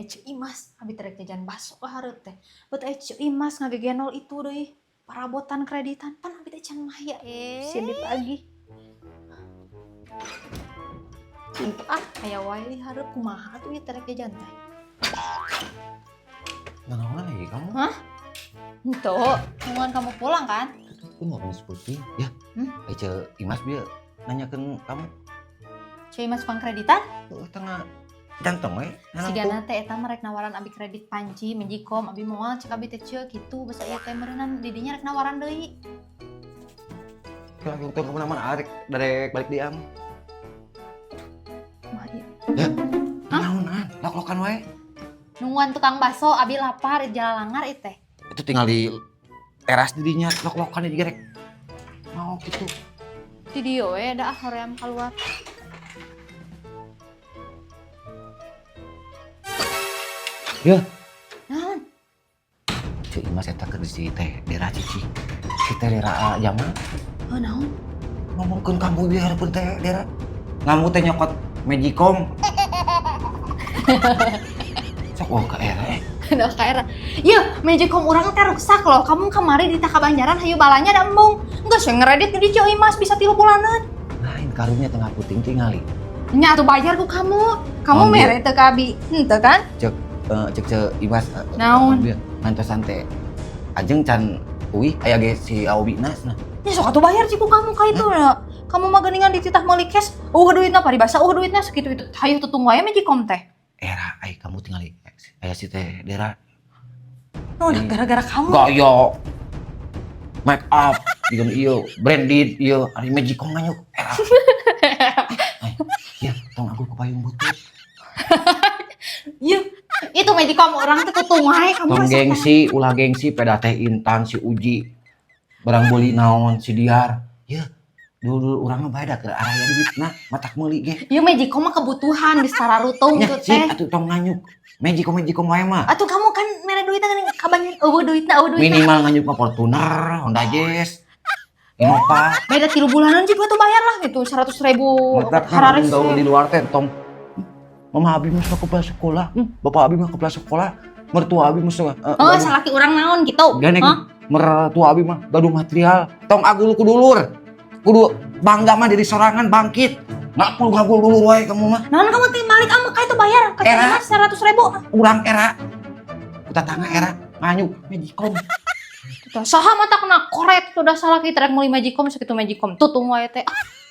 Aya Ceu Imas, abi teh rek jajan baso ka hareup teh. Bet aya Ceu Imas ngagegenol itu deui. Parabotan kreditan, pan abi teh can maya. Sieun ditagih. Ah, aya wae di hareup, kumaha atuh ieu teh rek jajan teh. Nanaonan lagi kamu? Hah? Henteu, nungguan kamu pulang kan? Aku mau seputing ya. Hmm? Eh, Ceu Imas bieu nanyakeun kamu. Ceu Imas tukang kreditan? Heeh, tengah jantung we. Sigana teh eta mah rek nawaran abi kredit panci Magicom, abi moal, cek abi teh ceu kitu, basa ieu teh meureunnan didinya rek nawaran deui. Kalau tuh kamu nama arek darek balik diam. Mah ieu. Ya. Naonan? Lok-lokan wae. Nungguan tukang bakso, abi lapar, jalan langar ieu teh. Itu tinggal di teras didinya lok-lokan di gerek. Mau gitu. Di dieu we da ah hoream keluar. Ya. Naon? Ceu Imas eta keur si teh Dera cici. Si teh Dera jaman. Oh, naon? Ngomongkeun kamu bieu hareupeun teh Dera. Ngamu teh nyokot Magicom. Sok wah ka era eh. Udah ka era. Yeuh, Magicom urang teh rusak loh. Kamu kamari di Takabanjaran hayu balanya da embung. Geus we ngeredit di Ceu Imas bisa 3 bulanan. Lain karunya tengah puting tingali. Nya atuh bayar ku kamu. Kamu Ambil. mere teu ka abi. Henteu kan? Cek cek Ceu Imas Naon? Ngantosan teh ajeng can uih aya ge si Aobi nas nah. Ya sok atuh bayar ciku kamu ka itu na. Kamu mah geuningan dititah meuli cash, eueuh duitna paribasa eueuh duitna sakitu itu. Hayu tutung wae Magicom teh. Era ai kamu tingali aya si teh Dera. Oh, gara-gara kamu. Gaya make up jeung ieu branded ieu ari Magicom nganyuk era. Ai, ya tong aku ke payung butut. Iya, itu Magicom orang teh tutung wae kamu Tong rasa. Gengsi, ulah gengsi peda teh Intan si Uji. Barang beuli naon si Diar. Ya, dulu urang mah bae da keur araya duitna matak meuli ge. Ieu Magicom mah kebutuhan geus tararutung Nya tuh sih teh. Atuh tong nganyuk. Magicom Magicom wae mah. Atuh kamu kan mere duitna geuning kabanyak eueuh duitna eueuh duitna. Minimal nganyuk mah Fortuner, Honda Jazz, Innova. Beda 3 bulanan juga tuh bayar lah gitu 100.000 Matak hararis. gaul di luar teh tong. Mama abi mah sok kepala sekolah, bapak abi mah kepala sekolah, mertua abi mah sok Oh, salaki urang naon gitu. Gandeng Hah? mertua abi mah gaduh material. Tong agul ku dulur. Kudu bangga mah diri sorangan bangkit. Nggak perlu ngagul dulur wae kamu mah. Naon kamu teh malik ama ka itu bayar ka Era. 100.000. Urang era. Ku tatangga era nganyuk Magicom. Tuh, saha mata kena koret sudah salah kita rek meuli Magicom sakitu Magicom tutung wae teh. Ah.